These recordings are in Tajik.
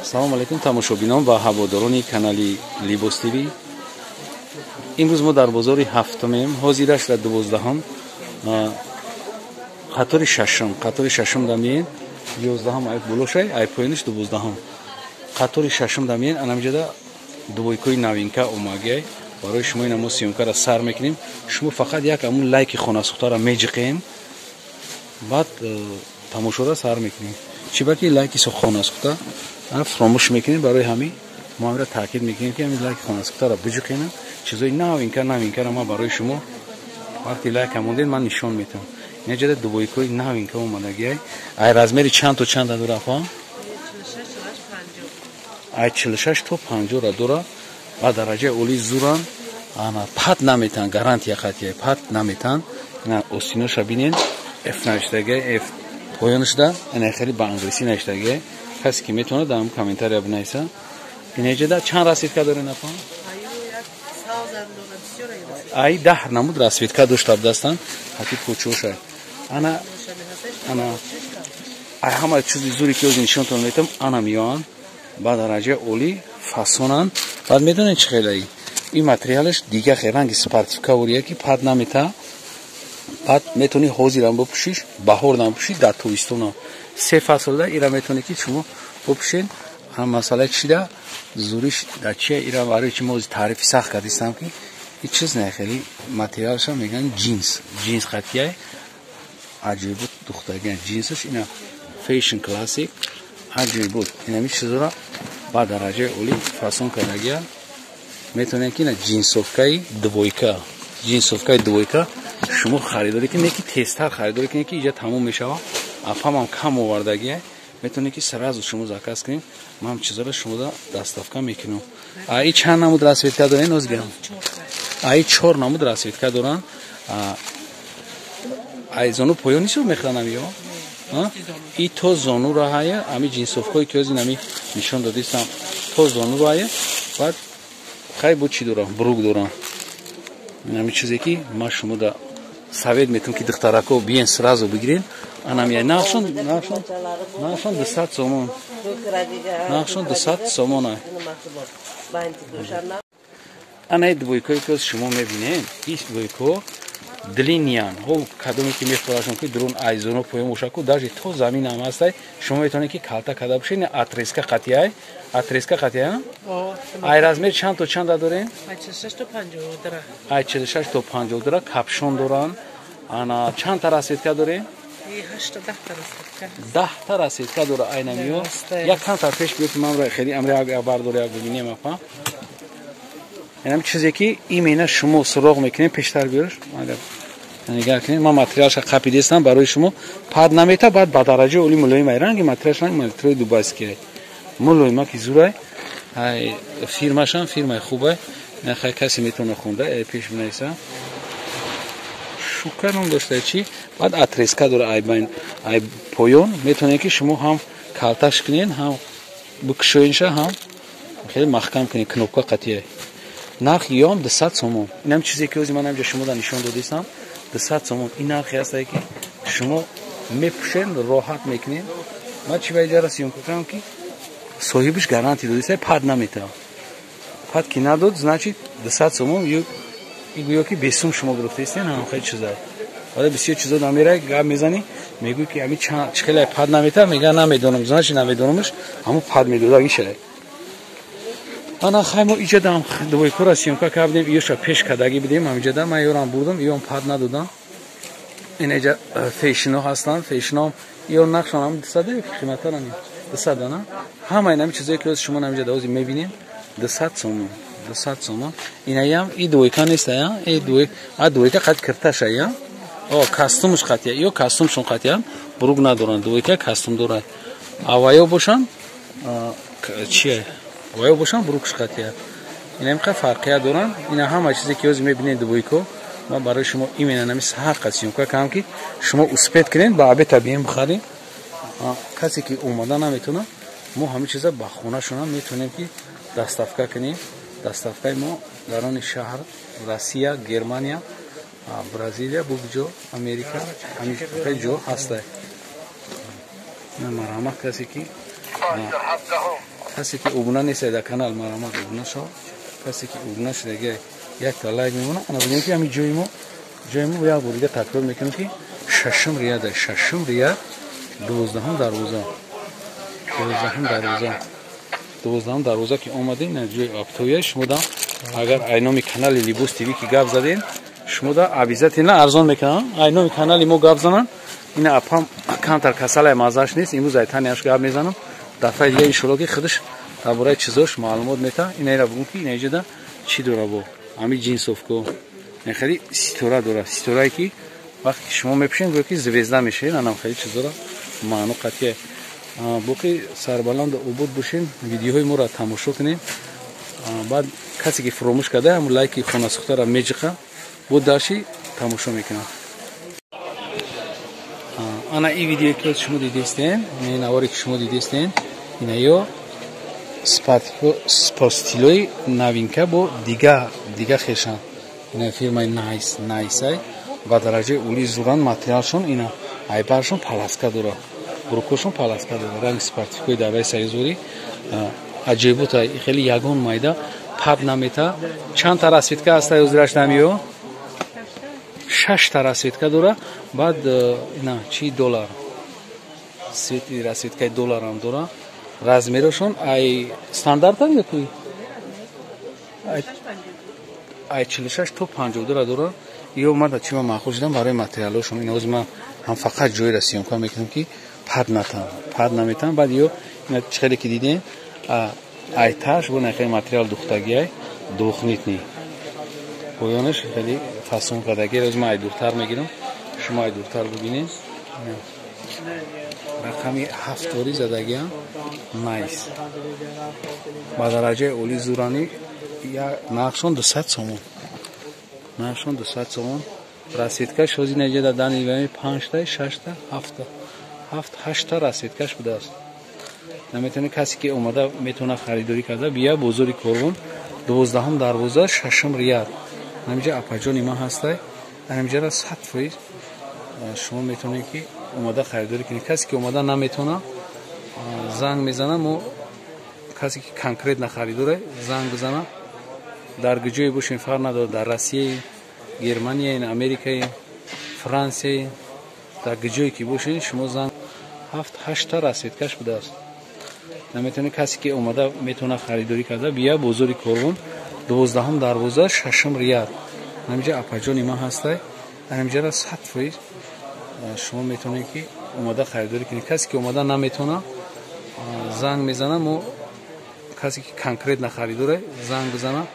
Салому алейкум, тамошобинон ва ҳаводорони канали Либос ТВ. Имрӯз мо дар бозори ҳафтумем, ҳозираш дар 12-ҳам, қатори шашум, қатори шашум дамиен, 11-ҳам ай булошай, ай поёниш 12-ҳам. Қатори шашум дамиен, анамиҷода двойкои новинка омагиай. Барои шумо ина мо съёмкара сар мекунем. Шумо фақат як амун лайки хонасухтара меҷиқем, баъд тамошора сар мекунем. Чӣ ба ки лайки хонасухта фаромӯш мекунем, барои ҳамин мо ҳамира таъкид мекунем, ки ҳамин лайки хонасухтара биҷиқенам. Чизои новинка, новинкара ман барои шумо вақти лайка мондед, ман нишон метавам. Инаҷода двойкои новинка омадагиай. Ай размери чанд то чанда дора, апа? Ай 46 то 50-ра дора. Ба дараҷаи олӣ зуран, ана пат наметан, гарантия қатия, пат наметан. Ина остиноша бинен, F навиштагиай, F поёнашда, ина хеле ба англисӣ навиштагиай. Касе ки метавонад, дар комментария бинависа. Инаҷода чанд расцветка дорен, апа? Ай 10 намуд расцветка дошта будастанд, ҳати почоша. Ана ана ай ҳама чизи зуре ки ҳозир нишонтон метам, ана меоянд, ба дараҷаи олӣ фасонанд. Баъд медонед, чӣ хелаи ин материалаш дига хел, ранги спортивка вория, ки пат намета. Баъд метавонӣ ҳозирам бипӯшиш, баҳордам бипӯшӣ, дар тобистонам, се фаслда ира метавонӣ ки шумо бипӯшед. Ҳам масъала чида зуриш дар чия, ира барои чи мо таърифи сахт кардистам, ки ин чиз не, хеле материалаша мегӯянд ҷинс, ҷинс қатияй, аҷоибот духтагиан ҷинсаш, ина fashion classic, аҷоибот. Инами чизора ба дараҷаи олӣ фасон кардагия. Метавонед ки ина ҷинсовкаи двойка, ҷинсовкаи двойка шумо харидорӣ кунед, ки тезтар харидорӣ кунед, ки иҷа тамом мешавад. Апамам кам овардагия, метавонед ки сразу шумо заказ кунед, ман чизора шумода доставка мекунам. А и чанд намуд расцветка доред, нозгам? А и чор намуд расцветка доранд. Ай зону поён ҳисоб мехӯранам ё и то зону раҳая? Ами ҷинсовкое ки ҳозир ами нишон додистам, то зону раҳая. Баъд хай бо чӣ дорам, брюк дорам. Ами чизе ки ман шумода совет метавам, ки духтарако биен, сразу бигирен. Анам я нархшон 200 сомон, нархшон 200 сомон. Анаи двойкое ки шумо мебинед, ин двойко длинныян ҳо, кадоме ки мехӯрашон, ки дурун айзоно поён бошаку, даже то заминам ҳастай, шумо метавонед ки калта карда бошед. Отрезка қатиай, отрезка қатиай. Ай размер чанд то чанда дорем? Ай 46 то 52. Капюшон доранд. Ана чандта расцветка дорем? 10-та расцветка дора. Айнамиё як камтар пеш биё, ки ман хеле амри як бардор, як бибинем, апа. Инам чизе ки именно шумо суроғ мекунед, пештар биёрш, нигар кунед. Ман материалша қапидестам барои шумо, пад намета. Баъд ба дараҷаи оли мулоим ай, ранги материалш ранги материали дубайский, мулоима ки зурай. Ай фирмашам фирмаи хубай. Хай, касе метавона хонда, пеш бинависа, шука ном дошта чи. Баъд отрезка дора ай байн, ай поён, метавонед ки шумо ҳам калташ кунед, ҳам бикушоенша, ҳам хеле маҳкам кунед, кнопка қатия. Нархи ём 200 сомон. Инам чизе ки ҳозир ман ҳамҷа шумода нишон додистам, 200 сомон. Ин нархе ҳастае, ки шумо мепӯшед, роҳат мекунед. Ман чи ба иҷара съёмка кардам, ки соҳибиш гарантия додиста, пад наметавад. Пад ки надод, значит, 200 сомон гӯё ки бесум шумо гирифтаистен. Ҳам хеле чиза вале бисёр чизо намера, гап мезанӣ, мегӯй ки ами чӣ хеле пад наметавад, мега намедонам, значит, намедонамш, ҳамун пад медодагиша. Ана хай, мо иҷадам двойкора съёмка кардем, иёша пеш кардагӣ бидем. Ҳамиҷада ман ёрам бурдам, иём пад надодам. Инаҷа фейшино ҳастанд, фейшино ё нақшон ҳам 200 ё қиматтаран? 200. Ана ҳама инами чизое ки шумо намиҷада ҳозир мебинем, 200 сомон, 200 сомон. Инаям и двойка неста, я и двой, а двойка қад кирташа, я о костюмш қатия, ё костюмшон қатия, брюк надоранд, двойка костюм дорад. Аваё бошанд чия, ваё бошанд брюкш қатия. Инам қа фарқия доранд. Ина ҳама чизе ки ҳозир мебинед, двойко, ман барои шумо именно нами саҳар қад съёмка кардам, ки шумо успеть кунед, ба обета бием, бихарем. Касе ки омада наметавонад, мо ҳама чиза ба хонашонам метавонем ки доставка кунем. Доставкаи мо дар они шаҳр, Россия, Германия, Бразилия, бугҷо, Америка, ҳамин ҷо ҳастай. Марҳамат, касе ки Касе ки обуна нест дар канал, марҳамат, обуна шав. Касе ки обуна шудаги, якта лайк мемона. Ана бинем, ки ҳамин ҷои мо як бор дига такрор мекунем, ки шашум ряда, шашум ряд, 12-ум дарвоза, 12-ум дарвоза, 12-ум дарвоза ки омадем, ина ҷои оптовия. Шумо да агар айноми канали Либос ТВ ки гап задем, шумо да обязательно арзон мекунам. Айноми канали мо гап занам. Ина апам камтар касалай, маззаш нест. Имрӯз айтанияш гап мезанам. Дафъаи дига, иншолло, ки худаш дар бораи чизош маълумот мета. Инаира бугум, ки ина иҷода чӣ дора? Бо ҳами ҷинсовко хеле ситора дора, ситорае ки вақте ки шумо мепӯшед, гӯё ки звезда мешавед. Анам хеле чизора маъно қатъия. Боқӣ сарбаланду обод бошем, видеоҳои моро тамошо кунем. Баъд касе ки фуромӯш карда, ҳамн лайки хонасӯхтаро меҷиқа, бо дарши тамошо мекунам. Ана ин видеое ки шумо дидестен, наворе ки шумо дидестен, ина ё спортстилои новинка бо дига хешан. Ина фирмаи Найс, Найсай ба дараҷаи олии зуран. Материалшон ина айбаршон полоска дора, рукошон полоска дора. Ранги спортивкои давраи союзворӣ аҷоибота, хеле ягон майда паб намета. Чандта расцветка ҳаста ёзираш намиё? Шашта расцветка дора. Баъд ина чи доллар цвети, расцветкаи долларам дора. Размерошон ай стандартан ё ки ай 46 то 52 дора. Ё ман чи ма маъқул шудам барои материалошон. Ин ҳозир ман ҳам фақат ҷойра съёмка мекунам, ки пад натам, пад наметам. Баъд ё ина хеле ки дидем, айташ бо хеле материал духтагиай, двухнитный, поёнаш хеле фасон кардаги. Ҳозир ман ай дуртар мегирам, шумо ай дуртар бибинед. Рақами ҳафтори задагиам. Найс ба дараҷаи олӣ зурани. Нархшон 200 сомон, нархшон 200 сомон. Расцветкаш ҳозир наҷа дани панҷта, шашта, ҳафта, ҳафт, ҳашта расцветкаш будааст. Наметавонӣ, касе ки омада метавона харидорӣ карда бия. Бозори Корвон, 12-ум дарвоза, шашум ряд. Ҳаминҷа апаҷони ман ҳастай. Ҳаминҷара 100% шумо метавонед, ки омада харидорӣ кунед. Касе ки омада наметавона, занг мезана мо. Касе ки конкретно харидоре, занг бизана. Дар куҷое бошем, фарқ надорад, дар Россия, Германия, Америкаи, Франсия, дар куҷое ки бошед, шумо занг. Ҳафт, ҳашта расцветкаш будааст. Наметавонӣ, касе ки омада метавона харидорӣ карда бия. Бозори Корвон, 12-ум дарвоза, шашум ряд. Ҳаминҷа апаҷони ман ҳастай. Ҳаминҷара 100% шумо метавонед, ки омада харидорӣ кунед. Касе ки омада наметавона, занг мезана мо. Касе ки конкретно харидоре, занг бизана.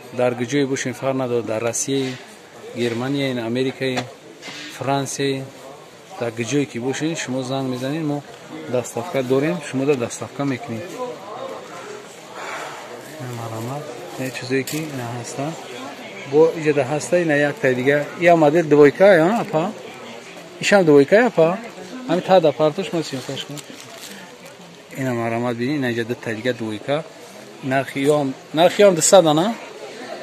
Дар куҷое бошем, фарқ надорад, дар Россия, Германия, Америкаи, Франсия, дар куҷое ки бошед, шумо занг мезанед, мо доставка дорем, шумо да доставка мекунем. Марҳамат, чизое ки ина ҳаста, бо иҷода ҳаста. Ина якта дига, я модель двойка апа, ишам двойка апа. Ҳами тада партош ма съёмкаш кун. Ина марҳамат, бинед, ина иҷа дута дига двойка. Нархиём 200-ана.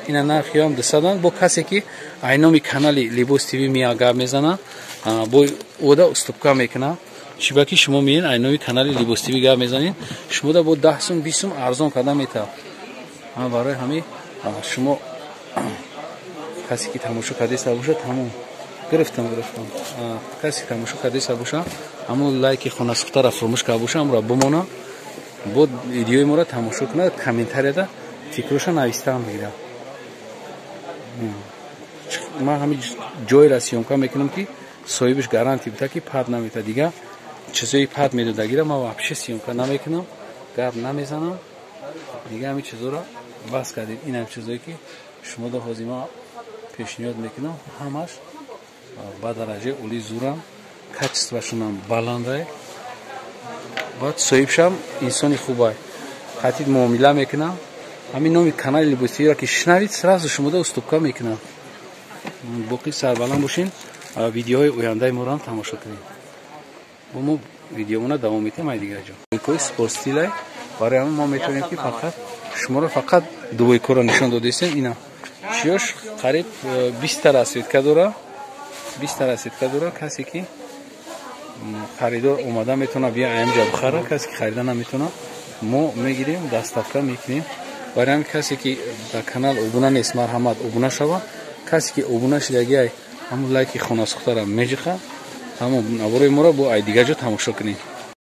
Ина нархиём 200-ан. Бо касе ки айноми канали Либос ТВ мия гап мезана, бо ода уступка мекуна. Чиба ки шумо миен, айноми канали Либос ТВ гап мезанед, шумо да бо 10 сум, 20 сум арзон карда метавад. Барои ҳами шумо касе ки тамошо кардеста боша, тамом, гирифтам, гирифтам. Касе тамошо кардеста боша, ҳамун лайки хонасӯхтара фуромӯш карда боша, ҳамро бимона, бо видеои моро тамошо кунад, комментарияда фикроша навистаам мегирад. Ман ҳамин ҷойра съёмка мекунам, ки соҳибаш гарантия бита, ки пад намета. Дига чизои пад медодагира ман вообще съёмка намекунам, гап намезанам. Дига ҳамин чизоро бас кардем. Инам чизое ки шумо до ҳозир ма пешниҳод мекунам, ҳамаш ба дараҷаи олӣ зурам, качествашонам баландай. Баъд соҳибшам инсони хубай, қатид муомила мекунам. Ҳамин номи канали Либосиро ки шунавид, сразу шумода уступка мекунам. Боқӣ сарбаланд бошин, видеоҳои ояндаи моро ҳам тамошо кунед. Бо мо видеомона давом метиҳем. Ай дигар ҷо двойкои спортстилай. Барои ҳамин мо метавонем, ки фақат шуморо фақат двойкоро нишон додистем. Ина чиёш қариб 20-та расцветка дора, 20-та расцветка дора. Касе ки харидор омада метавона бия, аямҷа бихара. Касе ки харида наметавона. Мо мегирем, доставка мекунем. Барои ҳамин, касе ки дар канал обуна нест, марҳамат, обуна шава. Касе ки обуна шидагиай, ҳамун лайки хонасухтара меҷиқа. Тамом, наворои моро бо ай дигар ҷо тамошо кунем.